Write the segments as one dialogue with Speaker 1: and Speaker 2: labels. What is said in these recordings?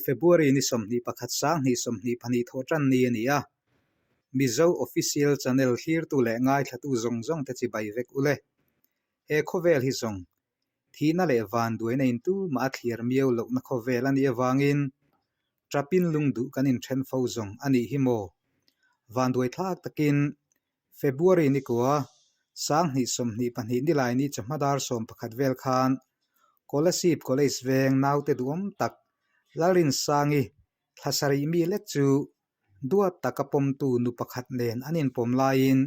Speaker 1: February ni 21 2022 thawh tan ni a ni a. Mizo Official Channel thlirtu leh ngaithlatu zawng zawng te chibai vek u le. He khawvel hi zawng, thihna leh vanduaina in tumah a thliar miau lohna khawvel a nih avangin Ṭapin lungduh kan inṭhen fo zawng a nih hi maw? Vanduai thlak takin February ni kua, 2022 Nilaini chawhma dar 11 vel khan Kolasib College veng naute duhawm tak Lalrinsangi thla sarih mi lek chu duat taka pawmtu nu pakhat nen an inpawm laiin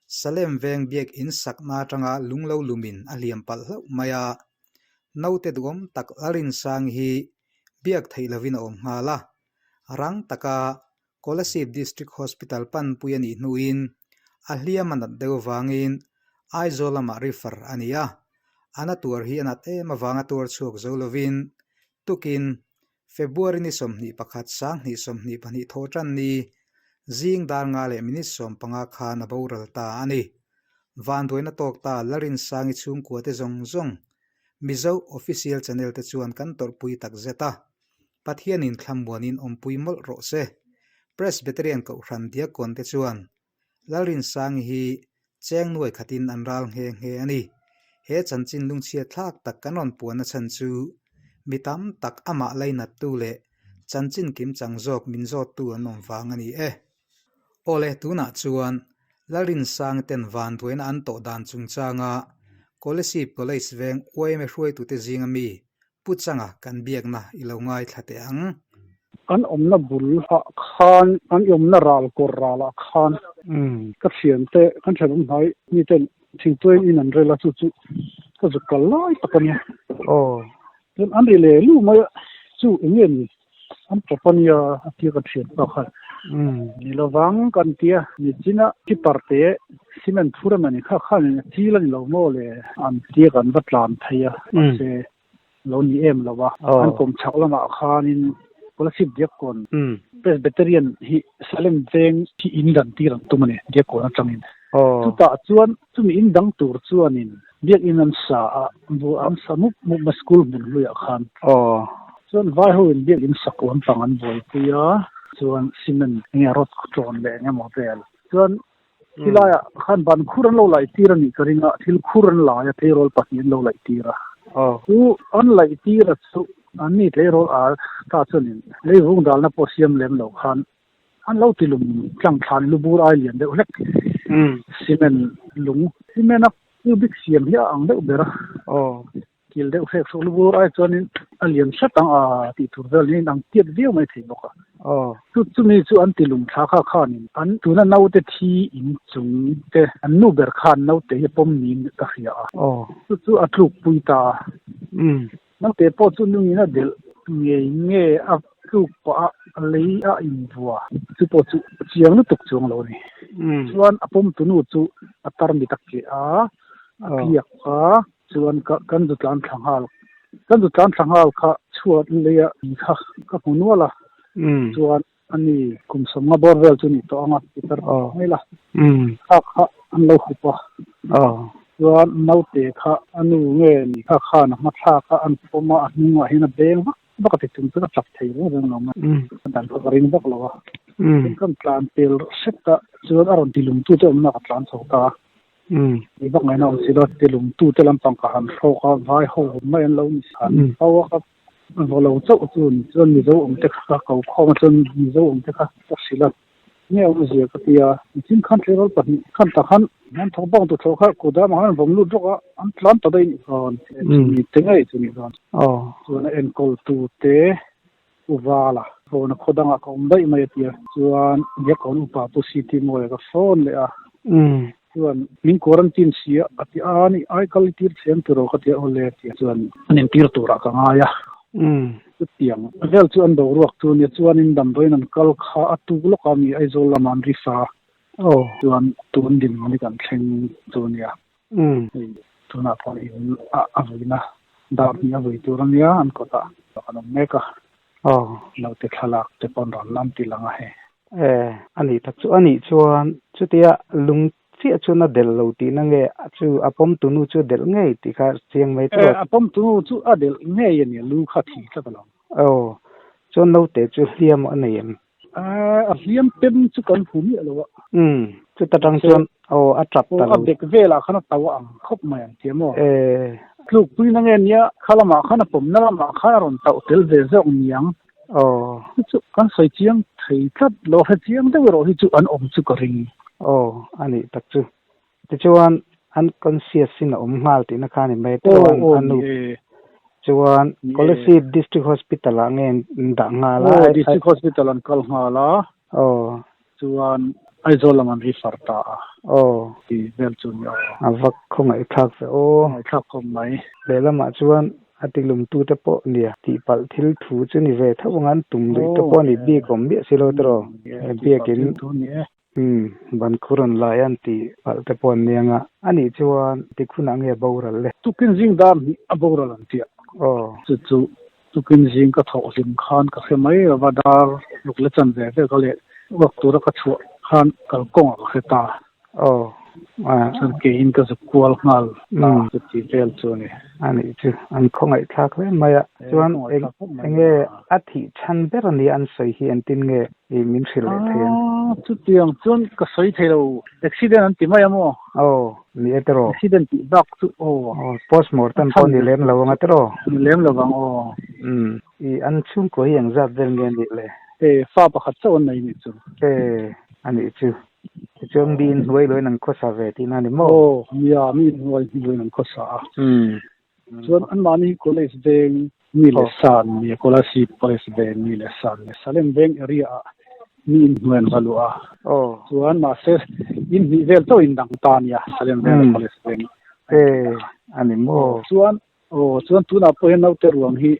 Speaker 1: Salem veng biak in sakna atanga lung lo lumin a hliam palh hlauh mai a. Naute duhawm tak Lalrinsangi hi biak theih lovin a awm nghal a, rang taka Kolasib District Hospital panpui a nih hnuin a hliam a nat deuh avangin Aizawl lamah refer a ni a, a na tuar hi a nat em avanga tuar chhuak zo lovin tukin February ni 21 2022 thawh tan ni zing dar nga leh minute 15 khan a boral ta a ni. Vanduaina tawk ta Larinsangi chhungkua te zawng zawng Mizo Official Channel te chuan kan tawrhpui tak zet a. Pathianin thlamuanin awmpui mawlh rawh se. Presbyterian Kohhran Diakon te chuan Lalrinsangi hi cheng nuai khatin an ral nghe nghe a ni. He chanchin lungchhiat thlak tak kan rawn puanna chhan chu mi tam tak amah lainattu leh chanchin kimchang zawk min zawttu an awm vang a ni e. Awle, tunah chuan Lalrinsangi ten vanduaina an tawh dan chungchanga Kolasib College veng yma hruaitute zinga mi Pu Changa kan biakna i lo ngaithla teh ang.
Speaker 2: Kan awmna bul ah khan, kan i awmna ral kawr ral ah khan ka thiante, kan thenawm hnai mi ten thingtuain in an rel a, chu chu ka zuk kal lai tak a nia. Chuan an ri leh luh mai a, chu eng nge ni an tawp a nia a tia ka thian pa khan. Ni lovang kan tia, nichina keeper te cement phur emaw ni kha khan a chil a ni lo maw le an tia kan va tlan phei a, mahse lo ni em lo a. An kawm chhak lamah khanin Kolasib Diakkawn Presbyterian hi Salem veng hi in dan tir an tum a ni Diakkawn atangin. Chutah chuan chumi in dang tur chuanin Biakinn an sa a, bu an sa mup mup a school hmun hluiah khan. Chuan vai ho in biakinn sak lampang an buaipui a, chuan cement enge rod tawn leh eng emaw vel. Chuan khilaiah khan ban khur an lo laih tir a nih ka ring a, thil khur an lai a, tleirawl pahnih an lo laih tir a. Chu an laih tir a chu an ni tleirawl a ta chuanin leivung dalna pawh siam lem lo khan An lo ti lum tlang thlan lubur ai lian deuh hlek. Cement lung cement a cubic siam hi a ang deuh ber a. Kil deuh hrek hruk lubur ai chuanin a lian hret ang a tih tur vel niin ang tiat viau mai thei bawk a. Chu chumi chu an ti lum thla kha khanin an tuna naute thi in chung te an nu ber khan naute hi a pawm niin ka hria a. Chu chu a tluk pui ta a. Naute pawh chu nungin a delh ngei nge a tluk pah a lei a invua chu pawh chu chiang lutuk chuang lo a ni. Chuan a pawmtu nu chu a tar mi tak che a, a tliak a, chuan ka kan zu tlan thla nghal kan zu tlan thla nghal kha chhuat lei a in kha ka hmu nual a, chuan ani kum sawmnga bawr vel chu ni tawh ang a ti tar mai la. Kha kha an lo hup a. Chuan naute kha a nu nge ni kha khan a hma thlak a an pawm a, a hnungah hian a beng vak vak a ti chung chuan a chak thei reng reng lo mai. A dan kha ka ring vak lo a. Chuan kan tlan pel hret a, chuan a rawn ti lungtu te awmna ka tlan chho ta a. Ni vak ngaihna awm si lo, ti lungtu te lampang ka han hrawk a, vai ho mai an lo ni han fo a ka Vaw lo chauh chu ni chuan Mizo awm te kha ka ko khawm a chuan Mizo awm te kha ka hrilh a, nge awmzia ka ti a, nichin khan tleirawl pahnih khan tak khan an thawk bawk tu thlawh kha kut ah an vawm lut rawk a, an tlan ta daih nih khan chumi te ngei chu nih khan chuan a enkawl tu te u Vala phone a khaw dangah ka awm daih mai a ti a, chuan Biakkawn upa Pu CT Mawia ka phone leh a. Chuan min quarantine si a, a ti a ni, ai kal i tir thiam tur aw ka ti a, awle a ti a, chuan an intir turah ka ngai a. Chutiang vel chu an boruak chu nia, chuanin damdawiin an kal kha a tuk lawk a mi Aizawl lamah an ri sa a, chuan tun dinhmun hi kan thleng chu nia. Hei tunah pawh in a vuina dar hnih a vui tur a nia, an kawtah kan awm mek a, naute thlalak te pawh an rawn lam ti lang a hei.
Speaker 1: E, a nih tak chu a nih chuan chutia lung chiah chuan a delh lo tihna nge chu a pawmtu nu chu a delh ngei tih kha chiang mai
Speaker 2: tawh. E, a pawmtu nu chu a delh ngei a nia, lu kha a thi tlat alawm.
Speaker 1: Aw, Chuan naute chu hliam a nei em?
Speaker 2: A hliam pem chu kan hmu miah lo a.
Speaker 1: Umm, chuta tang chuan aw a tap ta lo.
Speaker 2: A bek velah khan a tau a ang khawp mai ang ti maw?
Speaker 1: E.
Speaker 2: Tlukpuina nge nia kha lamah khan a pawmna lamah khan a rawn tauh tel ve zawk niang.
Speaker 1: Aw.
Speaker 2: Chu chu kan sawi chiang thei tlat lo, hre chiang deuh erawh hi chu an awm chu ka ring.
Speaker 1: Aw, a nih tak chu. Tichuan unconscious in a awm nghal tihna kha a ni mai tawh a, a nu chuan Kolasib District Hospital ah nge an dah nghal a.
Speaker 2: Aw, District Hospital an kal nghal a.
Speaker 1: Aw.
Speaker 2: Chuan Aizawl lam an refer ta a.
Speaker 1: Aw.
Speaker 2: Tih vel chu ni aw.
Speaker 1: A va khawngaihthlak ve aw.
Speaker 2: Khawngaihthlak khawp mai.
Speaker 1: Lehlamah chuan a tilumtute pawh nia tihpalh thil thu chu ni ve tho ang an tum luih te pawh a ni bik awm miah si lo tiraw.
Speaker 2: Biakin. Tihpalh thil thu ni e.
Speaker 1: Umm, ban khur an lai an tih palh te pawh an niang a. A nih chuan tikhunah nge boral le?
Speaker 2: Tukin zing dar hnih a boral an tiah.
Speaker 1: Aw.
Speaker 2: Chu chu tukin zing ka thawh hlim khan ka hre mai lo va, dar ruk le chan ve ve ka leh uak tura ka chhuah khan kalkawngah ka hre ta.
Speaker 1: Aw.
Speaker 2: Chuan keiin ka zuk kual nghal ta chuti vel chu a ni.
Speaker 1: A nih chu, an khawngaihthlak hle mai a. Chuan eng nge a thih chhan ber a nia an sawi hi engtin nge i min hrilh leh thei ang?
Speaker 2: Chutiang chuan ka sawi thei lo. Accident an ti mai a maw?
Speaker 1: Aw, ni e tiraw?
Speaker 2: Accident tih bak chu aw.
Speaker 1: Aw, post mortem pawh ni lem lo ang a tiraw?
Speaker 2: Ni lem lo vang aw.
Speaker 1: Umm, i an chhungkua hi engzat vel nge a nih le?
Speaker 2: E, fa pakhat chauh an nei nih chu.
Speaker 1: E, a nih chu. Tichuan mi inhnuai luain an khawsa ve tihna a ni maw?
Speaker 2: Aw, nia, mi inhnuai luain an khawsa a. Chuan anmahni hi college veng mi leh sa an ni a, Kolasib College veng mi leh sa an ni a, Salem veng area ah mi inhnuai an va luh a. Chuan mahse in hnih vel chauh in dang ta a nia, Salem veng leh College veng.
Speaker 1: E, a ni maw?
Speaker 2: Chuan Aw, chuan tunah pawh hian naute ruang hi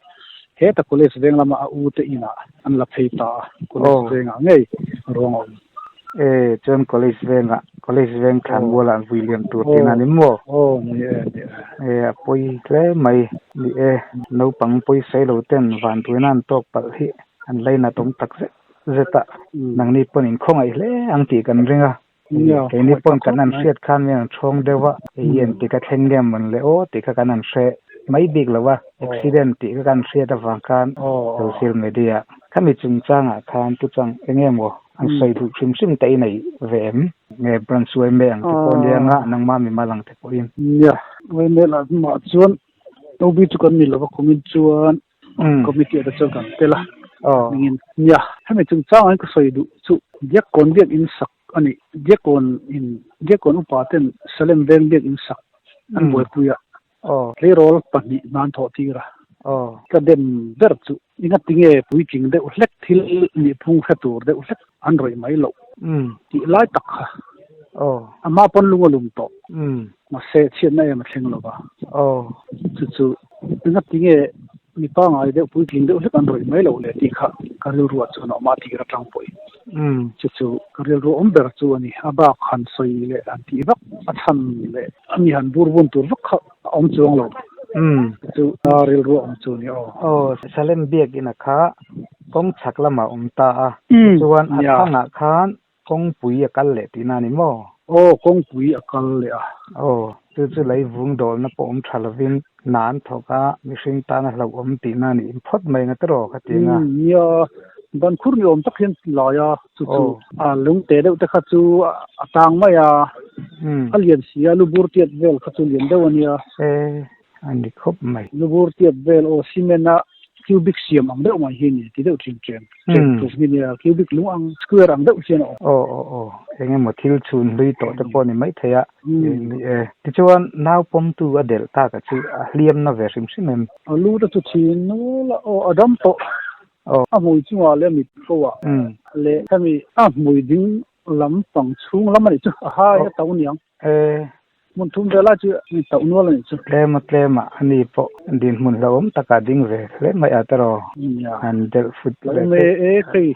Speaker 2: heta college veng lama a u te inah an la phei ta a, college vengah ngei ruang a awm.
Speaker 1: E, chuan college vengah, college veng thlanmualah an vui liam tur tihna a ni maw?
Speaker 2: Aw, ni e, ni e.
Speaker 1: E, a pawi hle mai. Ni e, naupang pawisawi lo ten vanduaina an tawk palh hi an lainat awm tak zet zet a, nangni pawn inkhawngaih hle ang tih kan ring a. Keini pawn kan han hriat khan min han ṭhawng deuh a, hei hi engtik a thleng nge mawn le aw tih kha kan han hre mai bik lo a, accident tih kha kan hriat avang khan social media khami chungchangah khan tuchang eng nge maw an sawi duh hrim hrim te i nei ve em? Nge branch uaime ang te pawh nia nga nangmah mimal ang te pawhin.
Speaker 2: Nia, uaime lah mah chuan OB chu kan ni lo va, kumin chuan Committee ah te chuan kan tel a. Ningin nia, hemi chungchangah hian ka sawi duh chu Diakkawn biak in sak a ni. Diakkawn in Diakkawn upa ten Salem veng biak in sak an buaipui a. Tleirawl pahnih hnan thawh tir a. Ka dem ber chu engati nge puitling deuh hlek thil nihphung hre tur deuh hlek an rawih mai loh tih lai tak kha. Amah pawn lung a lum tawh. Mahse chhiatna em a thleng lo va. Chu chu Engati nge mi pangai deuh puitling deuh hlek an rawih mai loh le tih kha ka rilruah chuan a awm a, a tir atang pawhin. Chu chu ka rilru awm ber chu a ni. A bak han sawi leh han tih vak a chhan leh a mi han bur bun tur vak kha a awm chuang lo. Chu chu a rilruah awm chu a ni aw.
Speaker 1: Aw, Salem biakina kha kawng chhak lamah a awm ta a, tichuan a thangah khan Kawngpui a kal leh tihna a ni maw?
Speaker 2: Aw, kawngpui a kal leh a.
Speaker 1: Aw, chu chu lei vung dawlna pawh awm tha lovin hna an thawk a, mihring tana hlauhawm tihna a nih phawt mai nga tiraw ka ti anga.
Speaker 2: Umm, nia, ban khur ni awm tak hian lai a, chu chu a lungte deuh te kha chu a tang mai a, a lian si a, lubur tiat vel kha chu lian deuh a nia.
Speaker 1: E, a ni khawp mai.
Speaker 2: Lubur tiat vel aw, cement a cubic siam ang deuh mai hi a ni ti deuh thin chen chen tluk hi nia cubic lung ang square ang deuh hian a awm.
Speaker 1: Aw aw aw eng emaw thil chhun hlui tawh te pawh a ni maithei a ni e. Tichuan nau pawmtu a delh tak a chu a hliam na ve hrim hrim em?
Speaker 2: A lu te chu thin nual a aw a dam tawh a hmui chungah leh a mit ko ah leh hemi a hmui ding lam pang chhung lam a nih chu a hai a to niang.
Speaker 1: E.
Speaker 2: Hmun thum vel lai chu mi tauh nual a nih chu.
Speaker 1: Tlema tlema a ni pawh dinhmun hlauhawm takah ding ve hle mai a tiraw?
Speaker 2: Nia.
Speaker 1: Han delh fut ve
Speaker 2: Hlauhawm e e khei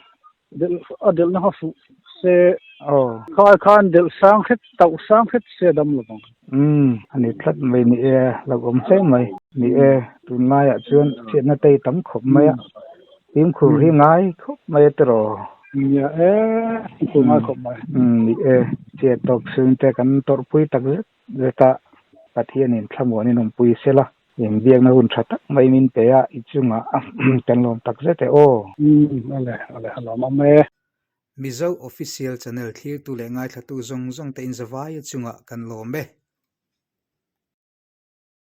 Speaker 2: delh a delhna kha fuh se
Speaker 1: Aw.
Speaker 2: Khai khan delh sang hret tauh sang hret se a dam lo vang.
Speaker 1: Umm a ni tlat mai ni e hlauhawm hle mai ni e tunlaiah chuan chhiatna tei tam khawp mai a. Fimkhur hi ngai khawp mai a tiraw?
Speaker 2: Nia e, fimkhur ngai khawp mai.
Speaker 1: Umm ni e, chhiat tawk chhungte kan tawrhpui tak zet zet a, Pathianin thlamuanin awmpui sela. Inbiakna hun tha tak mai min pe a, i chungah kan lawm tak zet e aw.
Speaker 2: Umm ale ale a lawm awm e.
Speaker 1: Mizo Official Channel thlirtu leh ngaithlatu zawng zawng te inzavaia chungah kan lawm e.